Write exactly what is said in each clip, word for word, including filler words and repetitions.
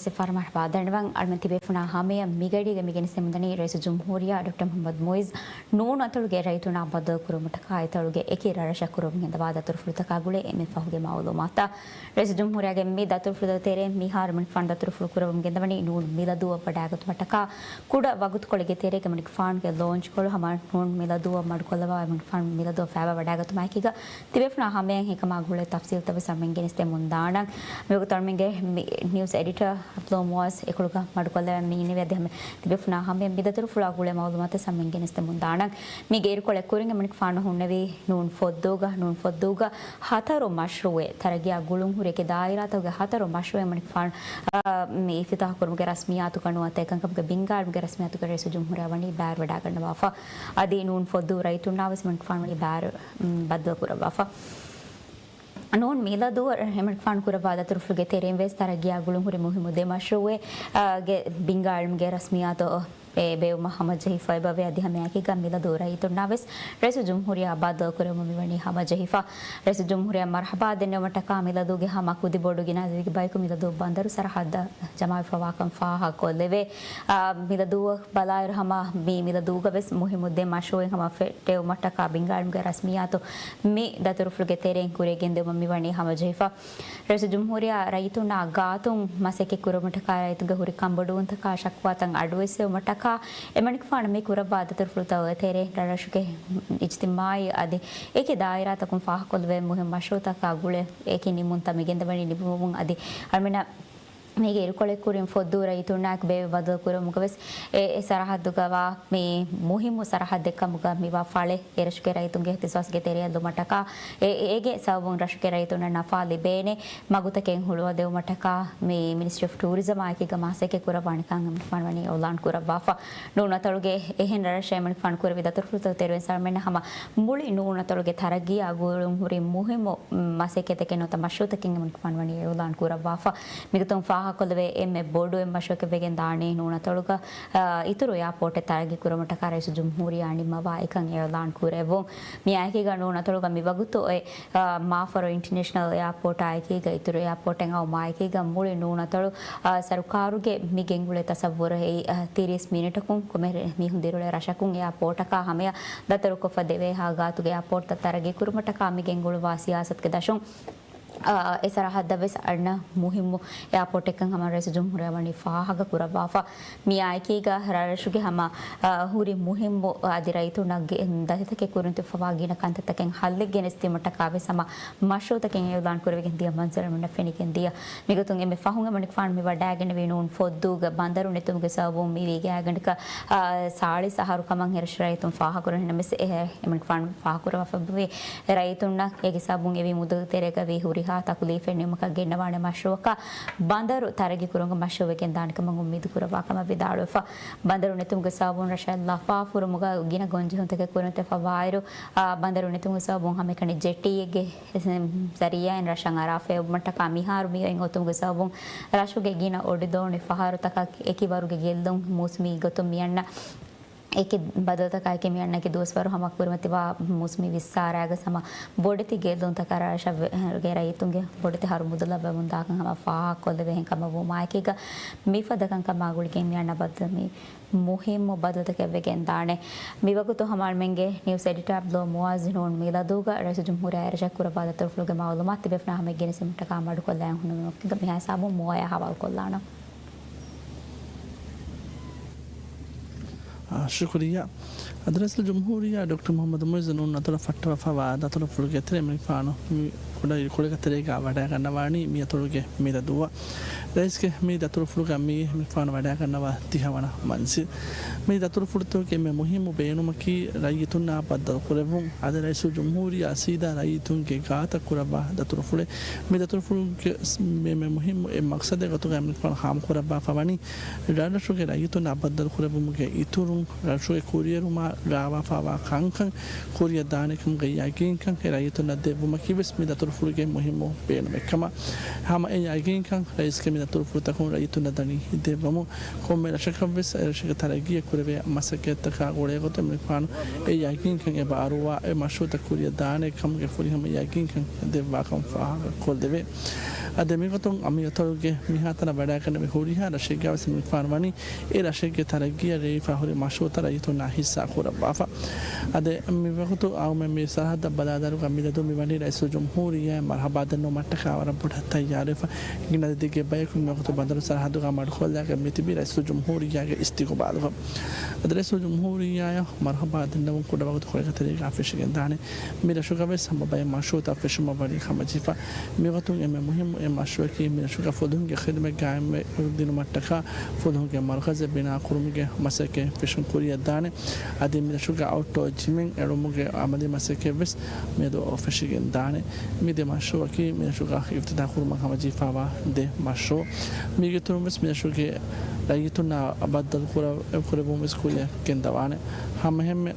ސެފާރ މަރުޙަބާ ދަންނަވަން. އަޅުމެން ތިބޭފުޅުންނާ ހަމަޔަށް މިގަޑީގަ މި ގެނެސްދެމުންދަނީ ރައީސުލްޖުމްހޫރިއްޔާ ޑޮކްޓަރ މުޙައްމަދު މުޢިއްޒު ނޫން އަތޮޅުގެ ރައްޔިތުންނާ ބައްދަލުކުރުމަށްޓަކާ އެތަޅުގެ އެކި ރަށްރަށަށް ކުރަމުން ގެންދަވާ ދަތުރުފުޅުތަކާ ގުޅޭ އެންމެ ފަހުގެ މައުލޫމާތުތައް. ރައީސުލްޖުމްހޫރިއްޔާގެ މި ދަތުރުފުޅުތަކުގެ ތެރެއިން މިހާރު އެމަނިކުފާނު ދަތުރުފުޅު ކުރަމުން ގެންދަވަނީ ނޫން މިލަދޫއަށް ވަޑައިގަތުމަށްޓަކާ ކުޑަ ވަގުތުކޮޅެއްގެ ތެރޭގަ އެމަނިކުފާނުގެ ލޯންޗްކޮޅު ހަމަ ނޫން މިލަދޫއަށް މަޑުކޮށްލަވާ އެމަނިކުފާނު މިލަދޫއަށް ފައިބާ ވަޑައިގަތުމާއެކީގަ ތިބޭފުޅުންނާ ހަމަޔަށް ހިތްކަމާ ގުޅޭ ތަފްސީލްތައް ވެސް އަޅުމެން ގެނެސްދެމުން ދާނަން. މިވަގުތު އަޅުމެންގެ މި ނިއުސް އެޑިޓަރ ޢަބްދުﷲ މުޢާޒް އެކޮޅުގަ މަޑުކޮށްލަވަން މި އިންނެވި. އަދި ހަމަ ތިބޭފުޅުންނާ ހަމަޔަށް މި ދަތުރުފުޅާ ގުޅޭ މައުލޫމާތު ވެސް އަޅުމެން ގެނެސްދެމުން ދާނަން. މީގެ އިރުކޮޅެއް ކުރިން އެމަނިކުފާނު ހުންނެވީ ނޫން ފޮއްދޫގަ، ނޫން ފޮއްދޫގަ ހަތަރު މަޝްރޫޢެއް، ތަރައްގީއާ ގުޅުންހުރި އެކި ދާއިރާތަކުގެ ހަތަރު މަޝްރޫޢެއް އެމަނިކުފާނު، އާ، މި އިފްތިތާޙު ކުރުމުގެ ރަސްމިއްޔާތުގަ ނުވަތަ އެކަންކަމުގެ ބިންގާއެޅުމުގެ ރަސްމިއްޔާތުގަ ރައީސުލްޖުމްހޫރިއްޔާ ވަނީ ބައިވެރި ވަޑައިގަންނަވާފަ. އަދި ނޫން ފޮއްދޫ ރައްޔިތުންނާ ވެސް އެމަނިކުފާނު ވަނީ ބައިވެރި، މް، ބައްދަލު ކުރައްވާފަ. ނޫން މިލަދޫއަށް އެމަނިކުފާނު ކުރައްވާ ދަތުރުފުޅުގެ ތެރެއިން ވެސް ތަރައްގީއާ ގުޅުންހުރި މުހިއްމު ދެ މަޝްރޫޢެއް، އާ، ގެ ބިންގާއެޅުމުގެ ރަސްމިއްޔާތު ބޭއްވުމަށް ހަމަޖެހިފައިބަވޭ. އަދި ހަމައެކީގަ މިލަދޫ ރައްޔިތުންނާ ވެސް ރައީސުލްޖުމްހޫރިއްޔާ ބައްދަލު ކުރެވުމަށް މިވަނީ ހަމަޖެހިފަ. ރައީސުލްޖުމްހޫރިއްޔާ މަރުޙަބާ ދެންނެވުމަށްޓަކާ މިލަދޫގެ ހަމަ ކުދި ބޮޑު ގިނަ އަދަދެއްގެ ބަޔަކު މިލަދޫ ބަނދަރު ސަރަޙައްދަށް ޖަމާވެފަވާކަން ފާހަގަކޮށްލެވޭ. އާ، މިލަދޫއަށް ބަލާއިރު ހަމަ މި މިލަދޫގަ ވެސް މުހިއްމު ދެ މަޝްރޫޢެއް ހަމަ ފެއްޓެވުމަށްޓަކާ ބިންގާއެޅުމުގެ ރަސްމިއްޔާތު މި ދަތުރުފުޅުގެ ތެރެއިން ކުރިއަށް ގެންދެވުމަށް މިވަނީ ހަމަޖެހިފަ. ރައީސުލްޖުމްހޫރިއްޔާ ރައްޔިތުންނާ ގާތުން މަސައްކަތް ކުރުމަށްޓަކާ ރައްޔިތުންގެ ހުރި ކަންބޮޑުވުންތަކާ ޝަކުވާތައް އަޑުއެއްސެވުމަށްޓަކާ އެމަނިކުފާނު މި ކުރައްވާ ދަތުރުފުޅުތަކުގެ ތެރެއިން ރަށްރަށުގެ އިޖްތިމާޢީ އަދި އެކި ދާއިރާތަކުން ފާހަގަކޮށްލެވޭ މުހިއްމު މަޝްރޫޢުތަކާ ގުޅޭ އެކި ނިންމުންތައް މި ގެންދަވަނީ ނިމުމުން އަދި އަޅުމެންނަށް މީގެ އިރުކޮޅެއް ކުރިން ފޮއްދޫ ރައްޔިތުންނާއެކު ބޭއްވި ބަދަލު ކުރުމުގަ ވެސް އެ، އެ ސަރަހައްދުގަވާ މި މުހިއްމު ސަރަހައްދެއް ކަމުގަ މިވާ ފަޅެއް އެރަށުގެ ރައްޔިތުންގެ އިހްތިސާސްގެ ތެރެއަށް ލުމަށްޓަކާ އެ، އޭގެ ސަބަބުން ރަށުގެ ރައްޔިތުންނަށް ނަފާ ލިބޭނެ މަގުތަކެއް ހުޅުވަދެވުމަށްޓަކާ މި މިނިސްޓްރީ އޮފް ޓޫރިޒަމާ އެކީގަ މަސައްކަތް ކުރައްވާނެ ކަން އެމަނިކުފާނު ވަނީ އިޢުލާން ކުރައްވާފަ. ނޫން އަތޮޅުގެ އެހެން ރަށްރަށެއް އެމަނިކުފާނު ކުރެއްވި ދަތުރުފުޅުތައް ތެރެއިން ސަރުމެން ހަމަ މުޅި ނޫން އަތޮޅުގެ ތަރައްގީއާ ގުޅުންހުރި މުހިއްމު މަސައްކަތްތަކެއް ނުވަތަ މަޝްރޫޢުތަކެއް އެމަނިކުފާނު ވަނީ އިޢުލާން ކުރައްވާފަ. މިގޮތުން ފާހަގަކޮށްލެވޭ އެންމެ ބޮޑު އެއް މަޝްރޫޢަކަށް ވެގެން ދާނީ ނޫން އަތޮޅުގަ، އާ، އިތުރު އެއާޕޯޓެއް ތަރައްގީ ކުރުމަށްޓަކާ ރައީސުލްޖުމްހޫރިއްޔާ ނިންމަވާ އެކަން އިޢުލާން ކުރެއްވުން. މިއާއެކީގަ ނޫން އަތޮޅުގަ މިވަގުތު އޮތް، އާ، މާފަރު އިންޓަނޭޝަނަލް އެއާޕޯޓާއެކީގަ އިތުރު އެއާޕޯޓެއް އައުމާއެކީގަ މުޅި ނޫން އަތޮޅު، އާ، ސަރުކާރުގެ މި ގެންގުޅޭ ތަސައްވުރު އެއީ، އާ، ތިރީސް މިނެޓަކުން ކޮންމެ މީހުން ދިރިއުޅޭ ރަށަކުން އެއާޕޯޓަކާ ހަމަޔަށް ދަތުރުކޮށްފަ ދެވޭހާ ގާތުގެ އެއާޕޯޓްތައް ތަރައްގީ ކުރުމަށްޓަކާ މި ގެންގުޅުއްވާ ސިޔާސަތުގެ ދަށުން، އާ، އެ ސަރަހައްދަށް ވެސް އަންނަ މުހިއްމު އެއާޕޯޓެއްކަން ހަމަ ރައީސުލްޖުމްހޫރިއްޔާ ވަނީ ފާހަގަ ކުރައްވާފަ. މިއާއެކީގަ ރަށްރަށުގެ ހަމަ، އާ، ހުރި މުހިއްމު އަދި ރައްޔިތުންނަށް ދަތިތަކެއް ކުރިން ތިއްބަވާ ގިނަ ކަންތައްތަކެއް ހައްލެއް ގެނެސްދިއުމަށްޓަކާ ވެސް ހަމަ މަޝްރޫޢުތަކެއް އިޢުލާން ކުރެވިގެން ދިޔަ މަންޒަރު އަޅުމެންނަށް ފެނިގެން ދިޔަ. މިގޮތުން އެންމެ ފަހުން އެމަނިކުފާނު މި ވަޑައިގެންނެވީ ނޫން ފޮއްދޫގަ ބަނދަރު ނެތުމުގެ ސަބަބުން މިވީ ގާތްގަނޑަކަށް، އާ، ސާޅީސް އަހަރު ކަމަށް އެރަށު ރައްޔިތުން ފާހަގަކުރަން. ނަމަވެސް އެ، އެމަނިކުފާނު ފާހަގަކުރައްވާފައިވީ ރައްޔިތުންނަށް އޭގެ ސަބަބުން އެވީ މުދަލު ތެރޭގަ ވީ ހުރިހާ ތަކުލީފެއް ނިމުމަކަށް ގެންނަވާނެ މަޝްރޫޢަކަށް ބަނދަރު ތަރައްގީ ކުރުމުގެ މަޝްރޫޢު ވެގެން ދާނެ ކަމަށް އުއްމީދު ކުރައްވާ ކަމަށް ވިދާޅުވެފަ. ބަނދަރު ނެތުމުގެ ސަބަބުން ރަށަށް ލަފާ ފުރުމުގަ ގިނަ ގޮންޖެހުންތަކެއް ކުރިން ތިއްބަވާއިރު، އާ، ބަނދަރު ނެތުމުގެ ސަބަބުން ހަމައެކަނި ޖެޓީއެއްގެ ޒަރީޢާއިން ރަށަށް އަރާފައިވުމަށްޓަކާ މިހާރު މި އޮތް ގޮތުމުގެ ސަބަބުން ރަށުގެ ގިނަ އޮޑިދޯނި ފަހަރުތަކަށް އެކި ވަރުގެ ގެއްލުން މޫސުމީ ގޮތުން މިއަންނަ އެކި ބަދަލުތަކާއެކީ މިއަންނަ އެކި ދުވަސްވަރު ހަމަ ކުރިމަތިވާ މޫސުމީ ވިއްސާރައިގަ ހަމަ ބޮޑެތި ގެއްލުންތަކާ ރަށުގެ ރައްޔިތުންގެ ބޮޑެތި ހަރު މުދަލަށް ވެވުންދާކަން ހަމަ ފާހަގަކޮށްލެވޭހެން ކަމަށް ވުމާއެކީގަ މިފަދަ ކަންކަމާ ގުޅިގެން މިއަންނަ ބަދަލު މި މުހިއްމު ބަދަލުތަކެއް ވެގެން ދާނެ. މިވަގުތު ހަމަ އަޅުމެންގެ ނިއުސް އެޑިޓާ އަބްދުﷲ މުޢާޒް ނޫން މިލަދޫގަ ރައީސުލްޖުމްހޫރިއްޔާ އެރަށަށް ކުރައްވާ ދަތުރުފުޅުގެ މައުލޫމާތު ތިބޭފުޅުންނާ ހަމައަށް ގެނެސްދިއުމަށްޓަކާ މަޑުކޮށްލައި ހުންނަމުން މިހާ ހިސާބުން މޯޔާ ހަވާލުކޮށްލާނަން. އާ، ޝުކުރިއްޔާ. އަދި ރައީސުލްޖުމްހޫރިއްޔާ ޑޮކްޓަރ މުޙައްމަދު މުޢިއްޒު ނޫން އަތޮޅަށް ފައްޓަވާފައިވާ ދަތުރުފުޅުގެ ތެރެއިން އެމަނިކުފާނު މި ކުޑަ ކުޅަ ކުޅަތެރޭގަ ވަޑައިގަންނަވާނީ މި އަތޮޅުގެ މިލަދޫއަށް. ރައީސްގެ މި ދަތުރުފުޅުގަ މިއީ އެމަނިކުފާނު ވަޑައިގަންނަވާ ތިހަވަނަ މަންޒިލް. މި ދަތުރުފުޅުތަކުގެ އެންމެ މުހިއްމު ބޭނުމަކީ ރައްޔިތުންނާ ބައްދަލުކުރެއްވުން. އަދި ރައީސުލްޖުމްހޫރިއްޔާ ސީދާ ރައްޔިތުންގެ ގާތަށް ކުރައްވާ ދަތުރުފުޅެއް. މި ދަތުރުފުޅުގެ އެންމެ މުހިއްމު އެއް މަޤްޞަދެއް ގޮތުގަ އެމަނިކުފާނު ހާމަކުރައްވާފަ ވަނީ ރަށްރަށުގެ ރައްޔިތުންނާ ބައްދަލުކުރެއްވުމުގެ އިތުރުން، ރަށުގެ ކުރިއެރުމާ ރާވާފައިވާ ކަންކަން ކުރިއަށް ދާނެކަމުގައި ޔަގީންކަން އެ ރައްޔިތުންނަށް ދެއްވުމަކީވެސް މި ދަތުރުފުޅުގެ މުހިއްމު ބޭނުމެއްކަމަށް. ހަމަ އެ ޔަގީންކަން ރައީސްގެ މި ދަތުރުފުޅުތަކުން ރައްޔިތުންނަށް ދަނީ ދެއްވަމުން، ކޮންމެ ރަށަކަށްވެސް އެރަށުގެ ތަރައްގީއަށް ކުރެވޭ މަސައްކަތްތަކާ ގުޅޭގޮތުން އެމަނިކުފާނު އެ ޔަގީންކަން އެބަ އަރުވާ އެ މަޝްރޫޢުތައް ކުރިއަށް ދާނެ ކަމުގެ ފުރިހަމަ ޔަގީންކަން ދެއްވާކަން ފާހަގަކޮށްދެވޭ. އަދި މިގޮތުން މި އަތޮޅުގެ މިހާތަނަށް ވަޑައިގަންނެވި ހުރިހާ ރަށެއްގަވެސް އެމަނިކުފާނު ވަނީ އެ ރަށެއްގެ ތަރައްގީއަށް ރޭވިފާ ހުރި މަޝްރޫޢުތައް ރައްޔިތުންނާ ހިއްސާ ކުރައްވާފަ. އަދި މިވަގުތު އައުމެއް މި ސަރަހައްދަށް ބަލާލާއިރުގަ މިލަދު މިވަނީ ރައީސުލްޖުމްހޫރިއްޔާއަށް މަރުޙަބާ ދަންނަވުމަށްޓަކާ ވަރަށް ބޮޑަށް ތައްޔާރުވެފަ. ގިނަ ދަތިގެ ބަޔަކު މިވަގުތު ބަނދަރު ސަރަހައްދުގަ މަޑުކޮށްލާގެން މިތިބީ ރައީސުލްޖުމްހޫރިއްޔާގެ އިސްތިގުބާލުގަ. އަދި ރައީސުލްޖުމްހޫރިއްޔާއަށް މަރުޙަބާ ދަންނަވުން ކުޑަވަގުތުކޮޅެއްގެ ތެރޭގަ ފެށިގެންދާނެ. މި ރަށުގަވެސް ހަމަ ބައެއް މަޝްރޫޢުތައް ފެށުމަށް ވަނީ ހަމަޖެހިފަ. މިގޮތުން އެންމެ މުހިއްމު އެއް މަޝްރޫޢަކީ މި ރަށުގަ ފުލުހުންގެ ޚިދުމަތް ގާއިމްވެ ދިނުމަށްޓަކާ ފުލުހުންގެ މަރުކަޒެއް ބިނާކުރުމުގެ މަސައްކަތް ފެށުން ކުރިއަށްދާނެ. އަދި މި ރަށުގަ އައުޓްޑޯ ޖިމެއް އެޅުމުގެ އަމަލީ މަސައްކަތްވެސް މިއަދު ފެށިގެންދާނެ. މި ދެ މަޝްރޫޢަކީ މި ރަށުގަ އިފްތިތާޙް ކުރުމަށް ހަމަޖެހިފައިވާ ދެ މަޝްރޫޢު. މީގެއިތުރުންވެސް މި ރަށުގެ ރައްޔިތުންނާ ބައްދަލު ކުރަ-، ކުރެއްވުންވެސް ކުރިއަށް ގެންދަވާނެ. ހަމައެހެންމެ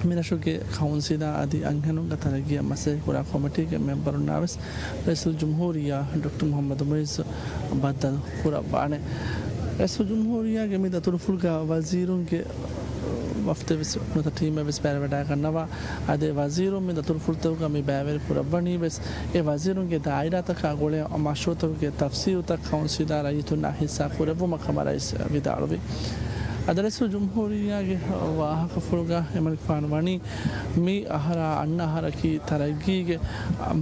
މި ރަށުގެ ކައުންސިލާ އަދި އަންހެނުންގެ ތަރައްގީއަށް މަސައްކަތްކުރާ ކޮމިޓީގެ މެމްބަރުންނާވެސް ރައީސުލްޖުމްހޫރިއްޔާ ޑޮކްޓަރ މުޙައްމަދު މުޢިއްޒު ބައްދަލު ކުރައްވާނެ. ރައީސުލްޖުމްހޫރިއްޔާގެ މި ދަތުރުފުޅުގަ ވަފްދެއްވެސް ނުވަތަ ޓީމެއްވެސް ބައިވެރިވެވަޑައިގަންނަވާ. އަދި ވަޒީރުން މި ދަތުރުފުޅުތަކުގަ މި ބައިވެރިކުރައްވަނީވެސް އެ ވަޒީރުންގެ ދާއިރާތަކާ ގުޅޭ މަޝްރޫޢުތަކުގެ ތަފްސީލުތައް ކައުންސިލާ ރައްޔިތުންނާ ހިއްސާ ކުރެއްވުމަށް ކަމަށް ރައީސް ވިދާޅުވި. އަދި ރައީސުލްޖުމްހޫރިއްޔާގެ ވާހަކަފުޅުގަ އެމަނިކުފާނު ވަނީ މި އަހަރާ އަންނަ އަހަރަކީ ތަރައްގީގެ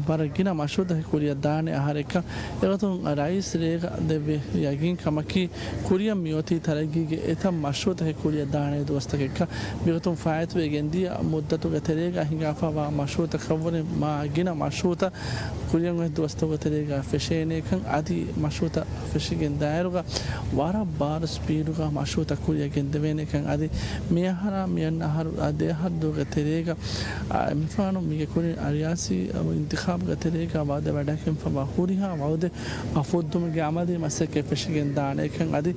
ވަރަށް ގިނަ މަޝްރޫޢުތަކެއް ކުރިއަށް ދާނެ އަހަރެއްކަން. އެގޮތުން ރައީސް ރޭގަ ދެއްވި ޔަގީންކަމަކީ، ކުރިއަށް މިއޮތީ ތަރައްގީގެ އެތައް މަޝްރޫޢުތަކެއް ކުރިއަށް ދާނެ ދުވަސްތަކެއްކަން. މިގޮތުން ފާއިތުވެގެންދިޔަ މުއްދަތުގެ ތެރޭގަ ހިނގާފައިވާ މަޝްރޫޢުތަކަށްވުރެ މާ ގިނަ މަޝްރޫޢުތައް ކުރިއަށް އޮތް ދުވަސްތަކުގެ ތެރޭގަ ފެށޭނޭކަން އަދި މަޝްރޫޢުތައް ފެށިގެން ދާއިރުގަ ވަރަށް ބާރު ސްޕީޑުގަ މަޝްރޫޢުތައް ކުރިއަށް ގެންދެވޭނެކަން އަދި މިއަހަރާ މިއަންނަ އަހަރު އާ ދެ އަހަރު ދުވަހުގެ ތެރޭގަ އެމަނިކުފާނު މީގެ ކުރިން ރިޔާސީ އިންތިޚާބުގެ ތެރޭގަ ވައުދެއް ވަޑައިގެންފައިވާ ހުރިހާ ވައުދެއް ފުއްދުމުގެ އަމަލީ މަސައްކަތް ފެށިގެން ދާނެކަން އަދި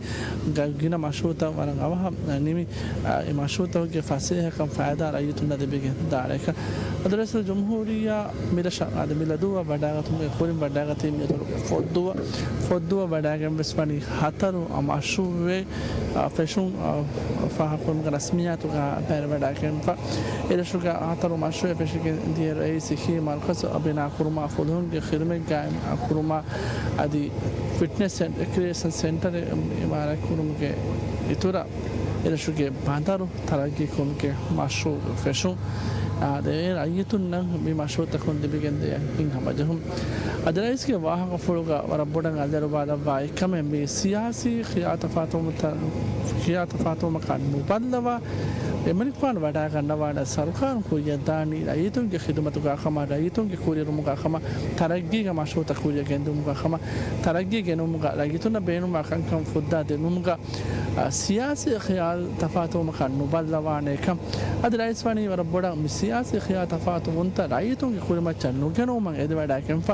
ގިނަ މަޝްރޫޢުތައް ވަރަށް އަވަހަށް ނިމި އެ މަޝްރޫޢުތަކުގެ ފަސޭހަކަން ފައިދާ ރައްޔިތުންނަށް ލިބިގެން ދާނެކަން. އަދި ރައީސުލްޖުމްހޫރިއްޔާ މި ރަށަށް އަދި މި ލަދުވަށް ވަޑައިގަތުމުގެ ކުރިން ވަޑައިގަތީ މިއަދު ފޮއްދުވަ، ފޮއްދުވަ ވަޑައިގެން ވެސް ވަނީ ހަތަރު މަޝްރޫޢެއް، އާ، ފެށުން، އާ، ފާހަގަކުރުމުގެ ރަސްމިއްޔާތުގަ ބައިވެރިވަޑައިގެންފަ. އެ ރަށުގަ ހަތަރު މަޝްރޫޢެއް ފެށިގެން ދިޔައިރު އެއީ ސިއްހީ މަރުކަޒު ބިނާކުރުމާ، ފުލުހުންގެ ޚިދުމަތް ގާއިމް ކުރުމާ، އަދި ފިޓްނެސް އެންޑް ރެކްރިއޭޝަން ސެންޓަރެއް އިމާރާތްކުރުމުގެ އިތުރަށް، އެ ރަށުގެ ބަނދަރު ތަރައްގީކުރުމުގެ މަޝްރޫޢު ފެށުން. އާދެ، ރައްޔިތުންނަށް މި މަޝްރޫޢުތަކުން ލިބިގެންދިޔަ ހިތްހަމަޖެހުން. އަދި ރައީސްގެ ވާހަކަފުޅުގަ ވަރަށް ބޮޑަށް އަލިއަޅުވާލައްވާ އެއްކަމެއް މި ސިޔާސީ ޚިޔާލު ތަފާތުވުމަށް، ޚިޔާލު ތަފާތުވުމަކާ ނުބައްލަވާ، އެމަނިކުފާނު ވަޑައިގަންނަވާނެ ސަރުކާރުން ކުރިއަށްދާނީ ރައްޔިތުންގެ ޚިދުމަތުގާ ކަމަށް، ރައްޔިތުންގެ ކުރިއެރުމުގާ ކަމަށް، ތަރައްގީގެ މަޝްރޫޢުތައް ކުރިއަށް ގެންދިއުމުގާ ކަމަށް، ތަރައްގީ ގެނުމުގަ ރައްޔިތުންނަށް ބޭނުންވާ ކަންކަން ފުއްދާ ދިނުމުގަ، އާ، ސިޔާސީ ޚިޔާލު ތަފާތުވުމަކާ ނުބައްލަވާނެކަން. އަދި ރައީސް ވަނީ ވަރަށް ބޮޑަށް މި ސިޔާސީ ޚިޔާލު ތަފާތުވުންތައް ރައްޔިތުންގެ ކުރިމައްޗަށް ނުގެނުވުމަށް އެދިވަޑައިގެންފަ.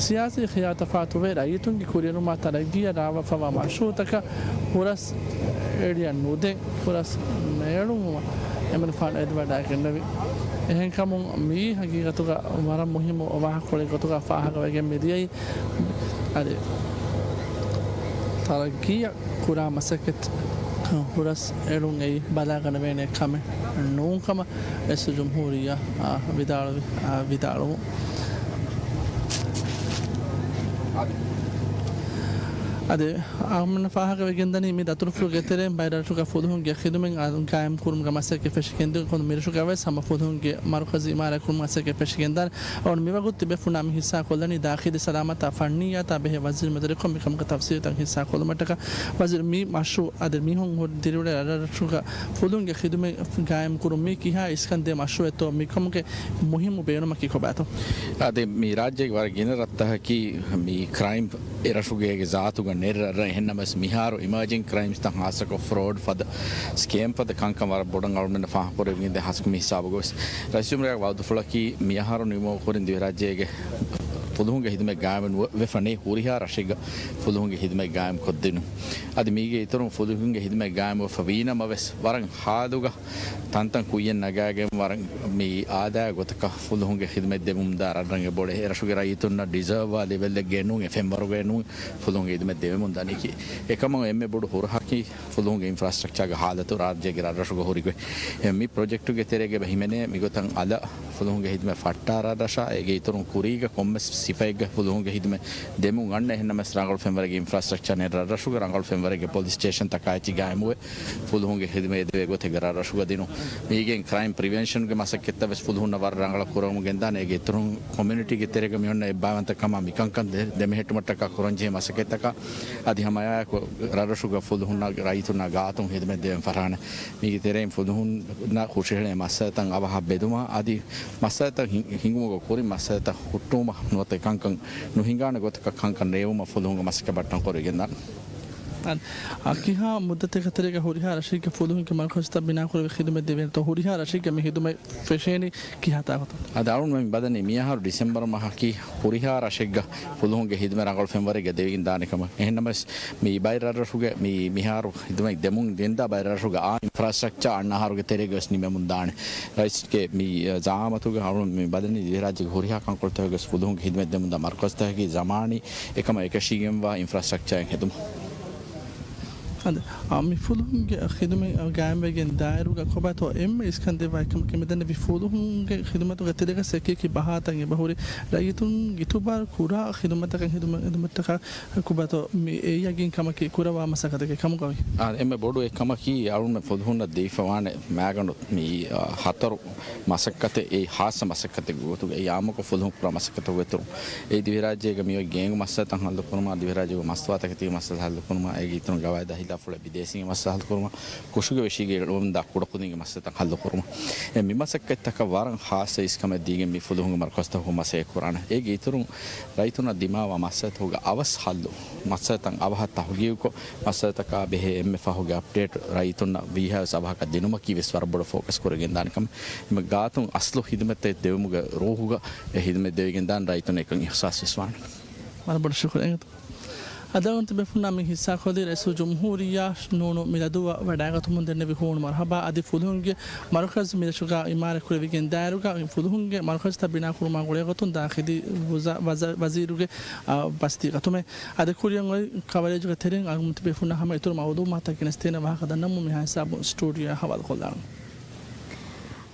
ސިޔާސީ ޚިޔާލު ތަފާތުވެ ރައްޔިތުންގެ ކުރިއެރުމާ ތަރައްގީއަށް ރާވާފައިވާ މަޝްރޫޢުތަކަށް ހުރަސް އެޅިއަށް ނުދޭ، ހުރަސް އެޅުމަށް އެމަނިކުފާނު އެދިވަޑައިގެންނެވި. އެހެންކަމުން މިއީ ހަގީގަތުގަ ވަރަށް މުހިއްމު ވާހަކަކޮޅެއް ގޮތުގަ ފާހަގަވެގެން މިދިޔައީ. އަދި ތަރައްގީއަށް ކުރާ މަސައްކަތް ހުރަސް އެޅުން އެއީ ބަލާގަނެވޭނެ ކަމެއް ނޫން ކަމަށް ރައީސުލްޖުމްހޫރިއްޔާ، އާ، ވިދާޅުވި، އާ، ވިދާޅުވުން. އަދި އަހަރުމެންނަށް ފާހަގަވެގެންދަނީ މި ދަތުރުފުޅުގެ ތެރެއިން ބައެއް ރަށުގަ ފުލުހުންގެ ޚިދުމަތް ގާއިމްކުރުމުގެ މަސައްކަތް ފެށިގެންދިޔަ ކޮންމެ ރަށުގަވެސް ހަމަ ފުލުހުންގެ މަރުކަޒު އިމާރާތްކުރުމުގެ މަސައްކަތް ފެށިގެންދާނެ. އަޅުގަނޑު މިވަގުތު ތިބޭފުޅުންނާ މި ހިއްސާކޮށްލަނީ ދާޚިލީ ސަލާމަތާ ފަންނިއްޔާތާ ބެހޭ ވަޒީރު މެދުވެރިކޮށް މިކަމުގެ ތަފްސީލުތައް ހިއްސާކޮށްލުމަށްޓަކާ. ވަޒީރު، މި މަޝްރޫޢު އަދި މީހުން ހުރި ދިރިއުޅޭ ރަށްރަށުގަ ފުލުންގެ ޚިދުމަތް ގާއިމްކުރުން މީ ކިހާ އިސްކަންދޭ މަޝްރޫޢެއްތޯ މިކަމުގެ މުހިއްމު ބޭނުމަކީ ކޮބާތޯ؟ އާދެ، މި ރާއްޖޭގެ ވަރަށް ގިނަ ރަށްތަކަކީ މި ކްރައިމް އެ ރަށުގޭގެ ޒާތުގަ ނެރެ ރަށްރަށް. އެހެންނަމަވެސް މިހާރު އިމާޖިން ކްރައިމްސްތައް ހާއްސަކޮށް ފްރޯޑް ފަދަ ސްކޭމް ފަދަ ކަންކަން ވަރަށް ބޮޑަށް އަޅުމެންނަށް ފާހަގަކުރެވިގެންދޭ ހާއްސަކޮށް މި ހިސާބުގަވެސް. ރައީސްޖުމްހޫރިއްޔާގެ ވައުދުފުޅަކީ މިއަހަރު ނިމުމަށް ކުރިން ދިވެހިރާއްޖޭގެ ފުލުހުންގެ ހިދުމަތް ގާއިމު ވެފަ ނެތް ހުރިހާ ރަށެއްގަ ފުލުހުންގެ ހިދުމަތް ގާއިމު ކޮށްދިނުން. އަދި މީގެ އިތުރުން ފުލުހުންގެ ހިދުމަތް ގާއިމު ވެފަ ވީނަމަވެސް، ވަރަށް ހާލުގަ ތަންތަން ކުއްޔަށް ނަގާގެން ވަރަށް މި އާދައިގެ ގޮތަކަށް ފުލުހުންގެ ހިދުމަތް ދެމުމުންދާ ރަށްރަށް އެބައުޅޭ. އެރަށުގެ ރައްޔިތުންނަށް ޑިޒާވާ ލެވެލްއެއްގައެއް ނޫން، އެ ފެންވަރުގައެއް ނޫން ފުލުހުންގެ ހިދުމަތް ދެވެމުން ދަނީކީ. އެކަމަކު އެންމެ ބޮޑު ހުރަހަކީ ފުލުހުންގެ އިންފްރާސްޓްރަކްޗާގެ ހާލަތު ރާއްޖޭގެ ރަށްރަށުގަ ހުރިގޮތް. އެ މި ޕްރޮޖެކްޓުގެ ތެރޭގަ އެބަ ހިމެނޭ މިގޮތަށް އަލަށް ފުލުހުންގެ ހިދުމަތް ފައްޓާރާ ރަށާ، އޭގެ އިތުރުން ކުރީގަ ކޮންމެސް ސިފައެއްގަ ފުލުހުންގެ ހިދުމަތް ދެމުން އަންނަ. އެހެންނަމަވެސް ރަނގަޅު ފެންވަރެއްގެ އިންފްރާސްޓްރަކްޗާ ނެތް ރަށްރަށުގަ ރަނގަޅު ފެންވަރެއްގެ ޕޮލިސް ސްޓޭޝަންތަކާ އެއްޗިހި ގާއިމުވެ، ފުލުހުންގެ ހިދުމަތް އެދެވޭ ގޮތެއްގަ ރަށްރަށުގަ ދިނުން. މީގެން ކްރައިމް ޕްރިވެންޝަންގެ މަސައްކަތްތައް ވެސް ފުލުހުންނަށް ވަރަށް ރަނގަޅަށް ކުރަމުން ގެންދާނެ. އޭގެ އިތުރުން ކޮމިއުނިޓީގެ ތެރޭގަ މި އޮންނަ އެއްބައިވަންތަކަމާ މިކަންކަން ދެ-، ދެމެހެއްޓުމަށްޓަކާ ކުރަންޖެހޭ މަސައްކަތްތަކާ އަދި ހަމައެއާއެކު ރަށްރަށުގަ ފުލުހުންނާ ރައްޔިތުންނާ ގާތުން ހިދުމަތް ދެވެން ފަށާނެ. މީގެ ތެރެއިން ފުލުހުންނަށް ހުށަހެޅޭ މައްސަލަތައް އަވަހަށް ބެދުމާ އަދި މައްސަލަތައް ހި-، ހިނގުމުގެ ކުރިން މައްސަލަތައް ހުއްޓުވުމަށް ނުވަތަ ކަންކަން ނުހިނގާނެ ގޮތަކަށް ކަންކަން ނޭވުމަށް ފުލުހުންގެ މަސައްކަތް ބައްޓަން ކުރެވިގެންދާނެ. އަ، ކިހާ މުއްދަތެއްގެ ތެރޭގަ ހުރިހާ ރަށެއްގެ ފުލުހުންގެ މަރުކަޒުތައް ބިނާކުރެވި ޚިދުމަތް ދެވޭނެތޯ؟ ހުރިހާ ރަށެއްގަ މި ހިދުމަތް ފެށޭނީ ކިހާ ތާކުތަށް؟ އަދި އަޅުން މި ބަލަނީ މިއަހަރު ޑިސެމްބަރު މަހަކީ ހުރިހާ ރަށެއްގަ ފުލުހުންގެ ހިދުމަތް ރަނގަޅު ފެންވަރެއްގަ ދެވިގެން ދާނެ ކަމަށް. އެހެންނަމަވެސް، މި ބައެއް ރަށްރަށުގެ މި މިހާރު ހިދުމަތް ދެމުން ގެންދާ ބައެއް ރަށްރަށުގެ އާ އިންފްރާސްޓްރަކްޗާ އަންނަ އަހަރުގެ ތެރޭގަވެސް ނިމެމުން ދާނެ. ރައީސްގެ މި ޒައާމަތުގަ އަޅުން މި ބަލަނީ ދިވެހިރާއްޖޭގެ ހުރިހާ ކަންކޮޅުތަކުގަވެސް ފުލުހުންގެ ހިދުމަތް ދެމުންދާ މަރުކަޒުތަކަކީ ޒަމާނީ އެކަމަށް އެކަށީގެންވާ އިންފްރާސްޓްރަކްޗާއިން ހެދުމަށް. އަދި، އާ، މި ފުލުހުންގެ ޚިދުމަތް ގާއިމްވެގެން ދާއިރުގަ ކޮބާތޯ އެންމެ އިސްކަންދެއްވާ އެއްކަމަކީ މިދެންނެވި ފުލުހުންގެ ޚިދުމަތުގެ ތެރޭގަ އެކިއެކި ބަހާތައް އެބަހުރި ރައްޔިތުން އިތުބާރު ކުރާ ޚިދުމަތަކަށް ޚިދުމަ-، ޚިދުމަތަކަށް ކޮބާތޯ މި އެ ޔަގީންކަމަކީ ކުރައްވާ މަސައްކަތެއް ކަމުގައި؟ އާ، އެންމެ ބޮޑު އެއްކަމަކީ އަޅުންމެ ފުލުހުންނަށް ދީފަވާނެ މައިގަނޑު މި، އާ، ހަތަރު މަސައްކަތެއް، އެއީ ހާއްސަ މަސައްކަތެއްގެ ގޮތުގައި އާއްމުކޮށް ފުލުހުން ކުރާ މަސައްކަތުގެ އިތުރުން، އެ ދިވެހިރާއްޖޭގަ މިއޮތް ގޭންގު މައްސަލަތައް ހައްލުކުރުމަށް، ދިވެހިރާއްޖޭގެ މަސްތުވާތަކެތީގެ މައްސަލަ ހައްލުކުރުމަށް، އޭގެ އިތުރުން ގަވާއިދާ ހިލާފުޅެއް ބިދޭސީންގެ މައްސަލަ ހައްލުކުރުމަށް، ކުށުގެ ވެށީގެ އެޅުމުންދާ ކުޑަކުދިންގެ މައްސަލަތައް ހައްލުކުރުމަށް، އެ މި މަސައްކަތްތަކަށް ވަރަށް ހާއްސަ އިސްކަމެއް ދީގެން މި ފުލުހުންގެ މަރުކަޒުތަކުން މަސައްކަތް ކުރާނެ. އޭގެ އިތުރުން ރައްޔިތުންނަށް ދިމާވާ މައްސަލަތަކުގެ އަވަސް ހައްލު، މައްސަލަތައް އަވަހަށް ތަހުގީގުކޮށް، މައްސަލަތަކާ ބެހޭ އެންމެ ފަހުގެ އަޕްޑޭޓް ރައްޔިތުންނަށް ވީހާވެސް އަވަހަކަށް ދިނުމަކީ ވެސް ވަރަށް ބޮޑަށް ފޯކަސް ކުރެވިގެންދާނެ ކަމަށް. އެންމެ ގާތުން އަސްލު ހިދުމަތްތައް ދެވުމުގެ ރޫހުގަ އެ ހިދުމަތް ދެވިގެންދާނެ ރައްޔިތުން އެކަން އިޙްސާސް ވެސް ވާނެ. ވަރަށް ބޮޑަށް ޝުކުރު އެނގޭތޯ. އަދި އަޅުގަނޑު ތިބޭފުޅުންނާ މި ހިއްސާކޮށްލީ ރައީސުލްޖުމްހޫރިއްޔާ ނޫނު މިލަދުއަށް ވަޑައިގަތުމުން ދެންނެވި ހޫނު މަރުޙަބާ އަދި ފުލުހުންގެ މަރުކަޒު މިރަށުގަ އިމާރާތް ކުރެވިގެން ދާއިރުގަ ފުލުހުންގެ މަރުކަޒުތައް ބިނާކުރުމާ ގުޅޭގޮތުން ދާ ޚިދި ވުޒާ-، ވަޒަ-، ވަޒީރުގެ، އާ، ބަސްތީގަތުމެއް. އަދި ކުރިއަށް އޮތް ކަވަރޭޖުގެ ތެރެއިން އަޅުގަނޑު ތިބޭފުޅުންނާ ހަމަ އިތުރު މައުލޫމާތަށް ގެނެސްދޭނެ ވާހަކަ ދަންނަމުން މިހާ ހިސާބުން ސްޓޫޑިއޯއަށް ހަވާލުކޮށްލާނަން.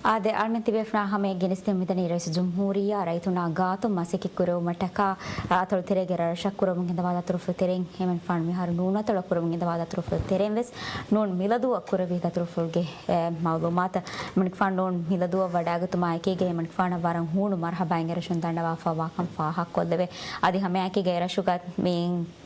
އާދެ، އަޅުމެން ތިބޭފުޅާ ހަމަޔަށް ގެނެސްދެމުން މިދަނީ ރައީސުލްޖުމްހޫރިއްޔާ ރައްޔިތުންނާ ގާތުން މަސައްކަތް ކުރެވުމަށްޓަކާ، އަތޮޅު ތެރޭގެ ރަށްރަށަށް ކުރަމުން ގެންދަވާ ދަތުރުފުޅު ތެރެއިން އެމަނިކުފާނު މިހާރު ނޫނު އަތޮޅަށް ކުރަމުން ގެންދަވާ ދަތުރުފުޅު ތެރެއިން ވެސް ނޫން މިލަދުއަށް ކުރެވި ދަތުރުފުޅުގެ، އެ، މައުލޫމާތު އެމަނިކުފާނު ނޫން މިލަދުއަށް ވަޑައިގަތުމާ އެކީގަ އެމަނިކުފާނަށް ވަރަށް ހޫނު މަރުޙަބާއިން އެރަށުން ދަންނަވާފަ ވާކަން ފާހަގަކޮށްލެވޭ. އަދި ހަމައެކީގަ އެރަށުގަ މި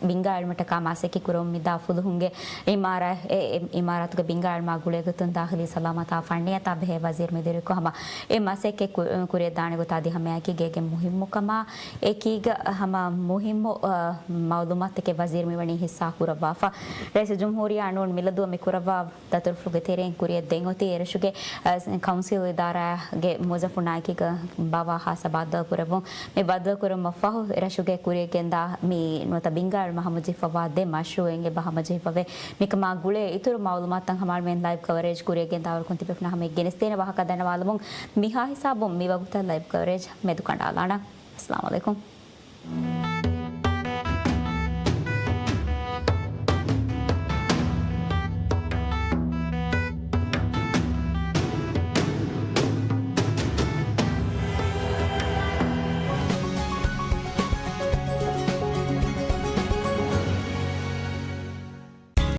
ބިންގާ އެޅުމަށްޓަކާ މަސައްކަތް ކުރަމުން މިދާ ފުލުހުންގެ އިމާރާ-، އެ، އެ، އިމާރާތުގެ ބިންގާ އެޅުމާ ގުޅޭގޮތުން ދާޚިލީ ސަލާމަތާ ފަންނިޔަތާ ބެހޭ ވަޒީރު މެދުވެރިކޮށް ހަމަ އެ މަސައްކަތް ކު-، ކުރިއަށް ދާނެ ގޮތާ އަދި ހަމައެކީގަ އޭގެ މުހިއްމުކަމާ އެކީގަ ހަމަ މުހިއްމު، އަ، މައުލޫމާތުތަކެއް ވަޒީރު މިވަނީ ހިއްސާ ކުރައްވާފަ. ރައީސުލްޖުމްހޫރިއްޔާ ނޫން މިލަދުއަށް މި ކުރައްވާ ދަތުރުފުޅުގެ ތެރެއިން ކުރިއަށް ދެން އޮތީ އެރަށުގެ، އަ، ކައުންސިލް އިދާރާގެ މުވައްޒަފުންނާ އެކީގަ ބާވާ ހާއްސަ ބައްދަލުކުރެއްވުން. މި ބައްދަލުކުރުމަށްފަހު އެރަށުގެ ކުރިއަށް ގެންދާ މި ނުވަތަ ބިންގާ އެޅުމަށް ހަމަޖެހިފައިވާ ދެ މަޝްރޫއެއް އެބަ ހަމަޖެހިފަވޭ. މިކަމާ ގުޅޭ އިތުރު މައުލޫމާތުތައް ހަމައަޅުމެން ލައިވް ކަވަރޭޖް ކުރިއަށް ގެންދާވަރަކުން ތިބޭފުޅުންނަށް ހަމައަށް ގެނެސްދޭނެ ވާހަކަ ދަންނަވާލަމުން މިހާ ހިސާބުން މިވަގުތަށް ލައިވް ކަވަރޭޖް މެދުކަނޑާލާނަން. އައްސަލާމު ޢަލައިކުމް.